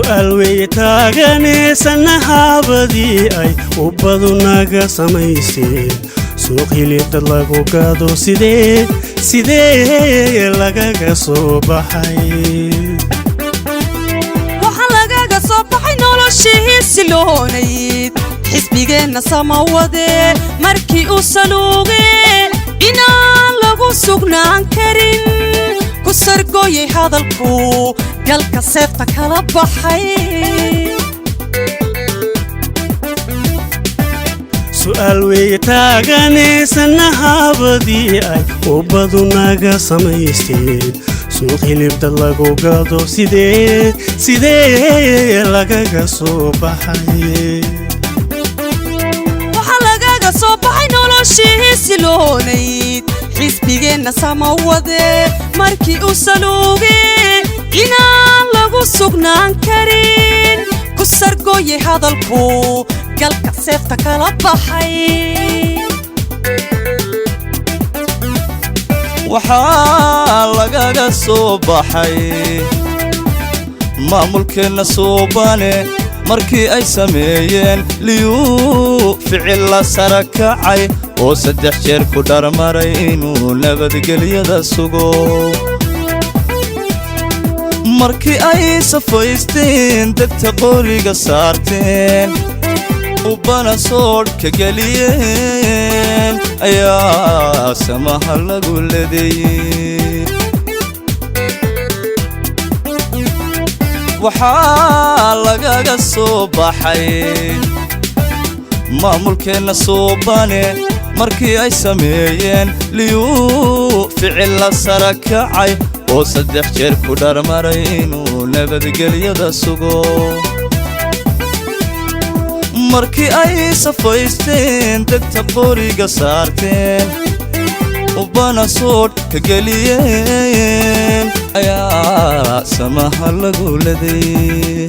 Su'aal weeye taaganeesanahaabadii ay ubbadu naga samayseen, suuq hilib dad lagu gado, sidee sidee lagaga soo baxay? Waxaa lagaga soo baxay noloshii siloonayd xisbigeenna samawade markii uu saluuge inaan lagu sugnaan karin, ku sargooyay hadalku, galka seefta kala baxay. Su'aal weeye taaganeesanahaabadii ay ubbadu naga samaysteen, suuq hilib dad lagu gado, sidee sidee lagaga soo baxay? Waxaa lagaga soo baxay noloshii siloonayd xisbigeenna samawade markii uu saluuge inaan lagu sugnaan karin, ku sargooyay hadalku, galka seefta kala baxay. Waxaa lagaga soo baxay maamulkeenna suubane markii ay sameeyeen liyuu ficil la sara kacay oo 3 jeer ku dharmaray inuu nabadgelyada sugo. Markii ay safaysteen, degta qoriga saarteen, ubbana soodhka geliyeen, ayaa samaha lagu ledeeyey. Waxaa lagaga soo baxay maamulkeenna suubane markii ay sameeyeen liyuu ficil la sara kacay oo 3 jeer ku dharmaray inuu nabadgelyada sugo. Markii ay safaysteen, degta qoriga saarteen, ubbana soodh ka geliyeen, ayaa samaha lagu ledeeyey.